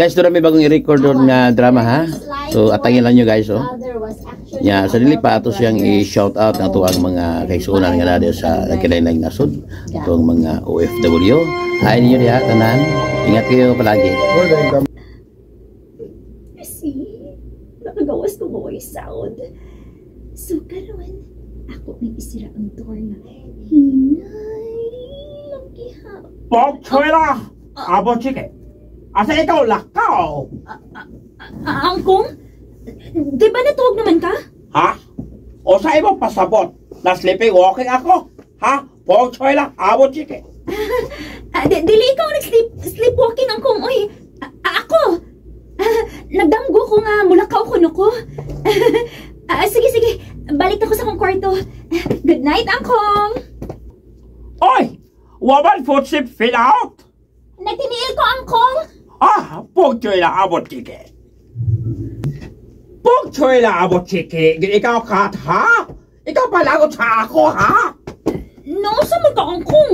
Guys, doon may bagong i-record doon nga drama ha. So atangin lang nyo guys oh. Ya, sa dili pa ato siyang i-shout out na ato ang mga kaigsuonan nga naa sa nagkinainang nasod, atong mga OFW. Hi ninyo diha tanan. Ingat kayo palagi. See, nakagawas ko mo sound. So karon, ako nang isira ang door nga hinay lang gihap. Bok choy la! Abo chike. Asa ikaw lakaw? Ah, angkong? Di ba natuog naman ka? Ha? O sa imong pasabot? Na sleeping walking ako? Ha? Bok choy la! Abo chike. Ah, dili ikaw nag-sleep sleepwalking, angkong. Oy, ako. Ah, nagdamgo ko nga mulakaw ko no ko. Ah, sige, sige. Balik ako sa akong kwarto. Good night, angkong. Oy! Woman footstep fill out! Nagtiniil ko, angkong. Ah! Bok choy la! Abo chike. Bok choy la! Abo chike. Ikaw kat ha? Ikaw palagot sa ako ha? No, sa man ka, angkong.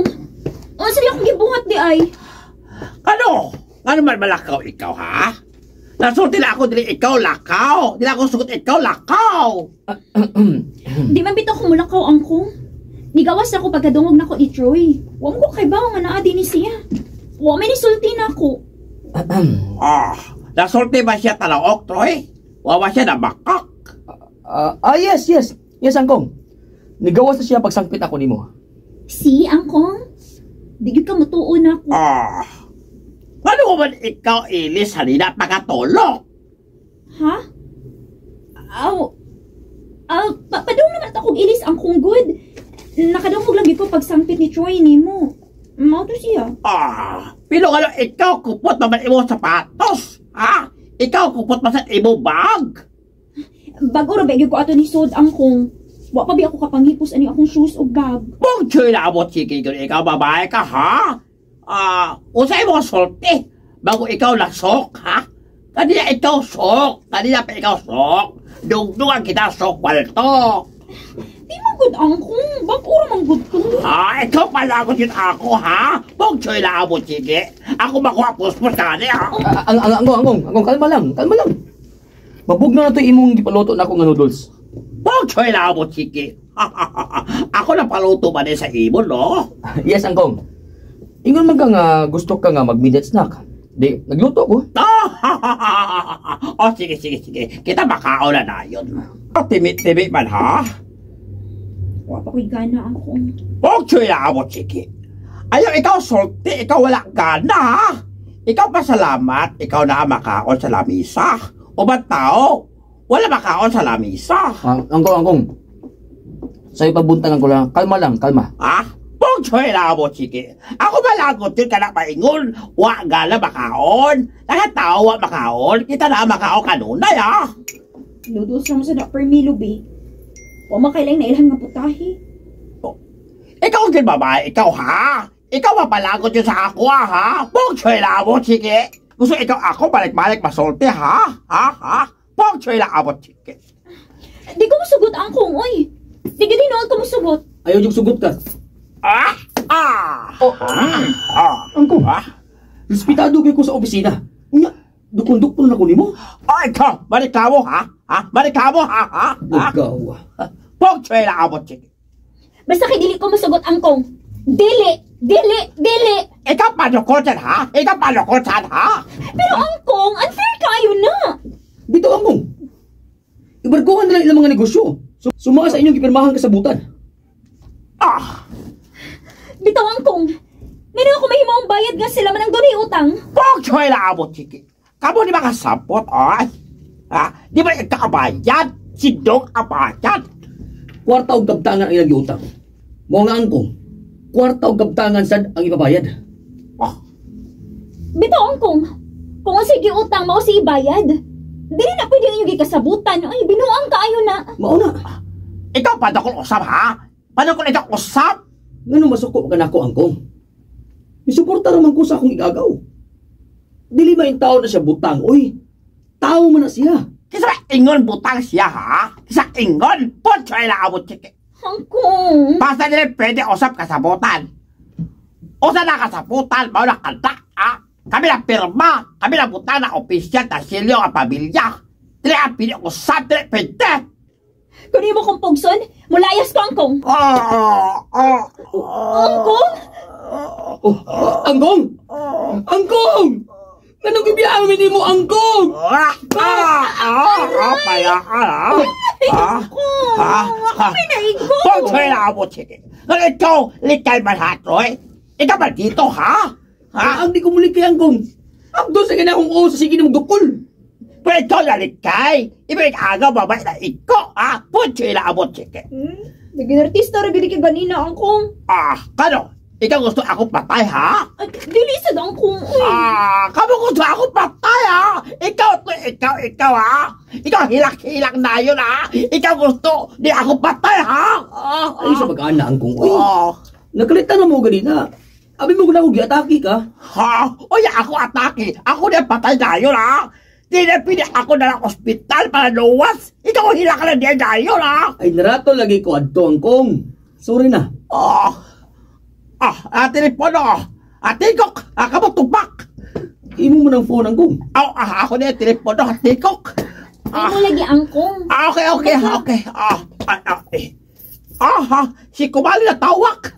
Unsa di akong gibuhat di ay? Ano? Ano man malakaw ikaw ha? Nasulti na ako dili ikaw lakaw. Dili ako sugot ikaw lakaw. Di man bitaw ko mulakaw, angkong. Nigawas ako pagkadungog nako ni Troy. Wa mo ko kay nga naa din ni siya. Wa may nisulti nako. Ah, nasulti ba siya talaok, Troy? Wa ba siya nabakak? Ah, yes. Yes, angkong. Nigawas na siya pagsangpit ako nimo. Si, angkong? Di gyud ka mutuo nako. Ah. Ano man ikaw ilis halina pagkatulog? Ha? Aw. Aw, padung naman akong ilis, angkong good. Nakadungog lang gyud ko pagsangpit ni Troy nimo. Mao to siya. Ah, pero ano ikaw kupot naman imo sapatos? Ha? Ikaw kupot man sa imo bag? Bago ra ba gyud ko ato ni sod, angkong. Wa pa bi ako kapanghipos ani akong shoes ug bag. Bong choy na abot sige gyud ikaw babae ka ha? Ah, unsay mo sulti bago ikaw lasok ha? Kanina ikaw sok, kanina pa ikaw sok. Dugdugan kita sok walto. Di man gud, angkong, bag-o ra man gud to. Ah, ikaw palagot yun ako ha? Bong choy na abot sige. Ako makuha puspos kani ha? Ah, ang ang angkong, angkong, angkong, kalma lang, kalma lang. Mabugnaw na to imong gipaluto na ako nga noodles. Bong choy na abot sige. Ako na paluto ba sa imo no? Yes, angkong. Ingon man ka nga gusto ka nga mag midnight snack. Di, nagluto ko. Oh, sige, sige, sige. Kita makaon na na yun. Oh, timi-timi man ha? Wa pa ko'y gana, angkong. Bong choy na abot sige. Ayaw ikaw sulti, ikaw wala gana ha? Ikaw pasalamat, ikaw na ang makaon sa lamisa. O ba't tao? Wala makaon sa lamisa. Ah, angkong, angkong. Sa'yo pabuntangan ko lang. Kalma lang, kalma. Ha? Bong choy na abot sige. Ako malagot yun ka na maingon. Wa gala makaon. Lahat tao wa makaon. Kita na ang makaon kanunay ha. Noodles naman sa na per milo be. Wa makailang na ilhan nga putahe. Ikaw din babae, ikaw ha? Ikaw mapalagot yun sa ako ha? Bong choy na abot sige. Gusto ikaw ako balik-balik masulti ha? Ha? Ha? Bong choy na abot sige. Di ko musugot, angkong, oy. Di gyud hinuon ko musugot. Ayaw yung sugot ka. Ah! Ah! Oh, Ah! angkong. Ah! Respetado kay ko sa opisina. Unya, dukon-dukon na ko nimo. Oh, ikaw! Balik mo ha? Ha? Balik mo ha? Ha? Ha? Ikaw. Bong choy na abot sige. Basta kay dili ko musugot, angkong. Dili, dili, dili. Ikaw panukotan ha? Ikaw panukotan ha? Pero angkong, unfair kayo na. Bitaw, angkong. Ibarkuhan na lang ilang mga negosyo. Suma sa inyong gipirmahan kasabutan. Ah! Bitaw, angkong. Meron ako mahimoong bayad nga sila man ang dunay utang. Bong choy na abot sige. Kamu di ba kasapot ay? Ha? Di ba ikabayad? Si Dong abayad? Kwarta og kabtangan ang ilang giutang. Mao nga angkong, kwarta og kabtangan sad ang ibabayad. Oh, Bitaw, angkong. Kung unsay giutang mao si ibayad. Dili na pwede ang inyong gikasabutan. Ay, binuang kaayo na. Mao na. Ikaw padakol usap ha? Padakol ikaw usap? Ngano masuko ka nako, angkong? Misuporta ra man ko sa akong igagaw. Dili ba in tao na siya butang, oy. Tao man na siya. Kisa ingon butang siya ha? Kisa ingon, pochoy na abot sige. Angkong. Basta nila pwede usap kasabutan. Usa na kasabutan, mao na kanta ha? Kami na pirma, kami na buta na opisyal ta silyo ang pamilya. Dili ang pili ko sa dili pwede. Kung imo kong pugson, mulayas ko, angkong. Ah, ah, Angkong? Oh, Angkong! Angkong! Nganong gibiyaan mi nimo, Angkong? Ah, ah, ah, ah, paya, ah, ah, ah, ah. Pinaigo. Pagsoy na amo, sige. Nga ikaw, likay man ha, Troy? Ikaw ba dito, ha? Ha? Ang di ko muli kay Angkong. Abdo sa gina akong o sa sige ng dukol. Pero ikaw na likay. Ibig agaw, babay na iko, ha? Pagsoy na amo, sige. Naging artista ra gid kay ganina, angkong. Ah, kano? Ikaw gusto ako patay, ha? Ay, dili sad, angkong. Uy. Ah, kamo gusto ako patay, ha? Ikaw, to, ikaw, ikaw, ha? Ikaw, hilak-hilak na yun, ha? Ikaw gusto, di ako patay, ha? Ah, Ay sa pag-ana, Angkong. Uy, ah. nakalitan na mo ganina. Abi mo ko na akong giatake ka. Ha? Oy, ako atake. Ako na patay na yun, ha? Di na pili ako na lang ospital para luwas. Ikaw hila ka na diyan na yun, ha? Ay narato lagi ko adto, Angkong. Sorry na. Ah, ah, ah, telepono. Ah, tigok. Ah, kamo tubak. Imo mo ng phone, Angkong. Ah, ah, ako na yung telepono, tigok. Ay mo lagi, angkong. Ah, okay. Ah, ah, ah, eh. Ah, ha, si Kumali na tawak.